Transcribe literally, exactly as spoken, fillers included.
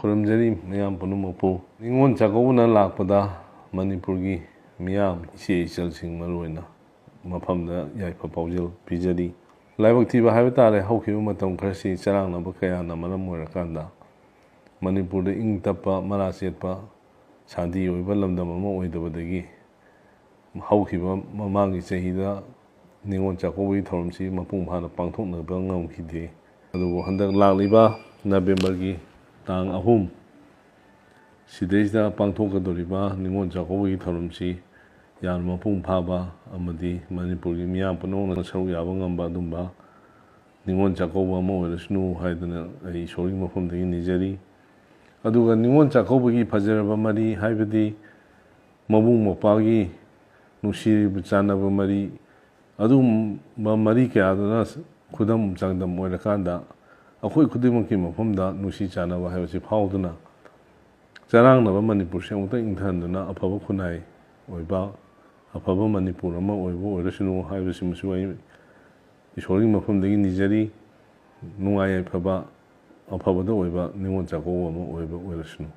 ꯈꯨꯔꯨꯝꯖꯔꯤ ꯃꯌꯥꯝ ꯄꯨꯝꯅꯃꯛꯄꯨ꯫ ꯅꯤꯉꯣꯜ ꯆꯥꯛꯀꯧꯕꯅ ꯂꯥꯛꯄꯗ ꯃꯅꯤꯄꯨꯔꯒꯤ ꯃꯤꯌꯥꯝ, ꯏꯆꯦ ꯏꯆꯜꯁꯤꯡ ꯃꯔꯨꯑꯣꯏꯅ ꯃꯐꯝꯗ ꯌꯥꯏꯐ ꯄꯥꯎꯖꯦꯜ ꯄꯤꯖꯔꯤ꯫ ꯂꯥꯏꯕꯛ ꯊꯤꯕ ꯍꯥꯏꯕ ꯇꯥꯔꯦ, ꯍꯧꯈꯤꯕ ꯃꯇꯝ ꯈꯔꯁꯤ ꯆꯔꯥꯡꯅꯕ ꯀꯌꯥꯅ ꯃꯔꯝ ꯑꯣꯏꯔꯀꯥꯟꯗ ꯃꯅꯤꯄꯨꯔꯗ ꯏꯪ ꯇꯞꯄ, ꯃꯔꯥ ꯆꯦꯠꯄ, ꯁꯥꯟꯇꯤ ꯑꯣꯏꯕ ꯂꯝꯗꯝ ꯑꯃ ꯑꯣꯏꯗꯕꯗꯒꯤ ꯍꯧꯈꯤꯕ ꯃꯃꯥꯡꯒꯤ ꯆꯍꯤꯗ ꯅꯤꯉꯣꯜ ꯆꯥꯛꯀꯧꯕꯒꯤ ꯊꯧꯔꯝꯁꯤ ꯃꯄꯨꯡ ꯐꯥꯅ ꯄꯥꯡꯊꯣꯛꯅꯕ ꯉꯝꯈꯤꯗꯦ꯫ ꯑꯗꯨꯕꯨ ꯍꯟꯗꯛ ꯂꯥꯛꯂꯤꯕ ꯅꯕꯦꯝꯕꯔꯒꯤ ꯇꯥꯡ ꯑꯍꯨꯝ ꯁꯤꯗꯩꯁꯤꯗ ꯄꯥꯡꯊꯣꯛꯀꯗꯧꯔꯤꯕ ꯅꯤꯉꯣꯜ ꯆꯥꯛꯀꯧꯕꯒꯤ ꯊꯧꯔꯝꯁꯤ ꯌꯥꯝꯅ ꯃꯄꯨꯡ ꯐꯥꯕ ꯑꯃꯗꯤ ꯃꯅꯤꯄꯨꯔꯒꯤ ꯃꯤꯌꯥꯝ ꯄꯨꯝꯅꯃꯛꯅ ꯁꯔꯨꯛ ꯌꯥꯕ ꯉꯝꯕ ꯑꯗꯨꯝꯕ ꯅꯤꯉꯣꯜ ꯆꯥꯛꯀꯧꯕ ꯑꯃ ꯑꯣꯏꯔꯁꯅꯨ ꯍꯥꯏꯗꯨꯅ ꯑꯩ ꯏꯁꯣꯔꯒꯤ ꯃꯐꯝꯗꯒꯤ ꯅꯤꯖꯔꯤ꯫ ꯑꯗꯨꯒ ꯅꯤꯉꯣꯜ ꯆꯥꯛꯀꯧꯕꯒꯤ ꯐꯖꯔꯕ ꯃꯔꯤ ꯍꯥꯏꯕꯗꯤ ꯃꯕꯨꯡ ꯃꯧꯄ꯭ꯋꯥꯒꯤ ꯅꯨꯡꯁꯤꯔꯤꯕ ꯆꯥꯟꯅꯕ ꯃꯔꯤ, ꯑꯗꯨꯒꯨꯝꯕ ꯃꯔꯤ ꯀꯌꯥꯗꯨꯅ ꯈꯨꯗꯝ ꯆꯥꯡꯗꯝ ꯑꯣꯏꯔꯀꯥꯟꯗ ꯑꯩꯈꯣꯏ ꯈꯨꯗꯤꯡꯃꯛꯀꯤ ꯃꯐꯝꯗ ꯅꯨꯡꯁꯤ ꯆꯥꯟꯅꯕ ꯍꯥꯏꯕꯁꯤ ꯐꯥꯎꯗꯨꯅ ꯆꯔꯥꯡꯅꯕ ꯃꯅꯤꯄꯨꯔꯁꯤ ꯑꯃꯨꯛꯇ ꯏꯪꯊꯍꯟꯗꯨꯅ ꯑꯐꯕ ꯈꯨꯟꯅꯥꯏ ꯑꯣꯏꯕ, ꯑꯐꯕ ꯃꯅꯤꯄꯨꯔ ꯑꯃ ꯑꯣꯏꯕ ꯑꯣꯏꯔꯁꯅꯨ ꯍꯥꯏꯕꯁꯤꯃꯁꯨ ꯑꯩ ꯏꯁꯣꯔꯒꯤ ꯃꯐꯝꯗꯒꯤ ꯅꯤꯖꯔꯤ꯫ ꯅꯨꯡꯉꯥꯏ ꯌꯥꯏꯐꯕ, ꯑꯐꯕꯗ ꯑꯣꯏꯕ ꯅꯤꯉꯣꯜ ꯆꯥꯛꯀꯧꯕ ꯑꯃ ꯑꯣꯏꯕ ꯑꯣꯏꯔꯁꯅꯨ꯫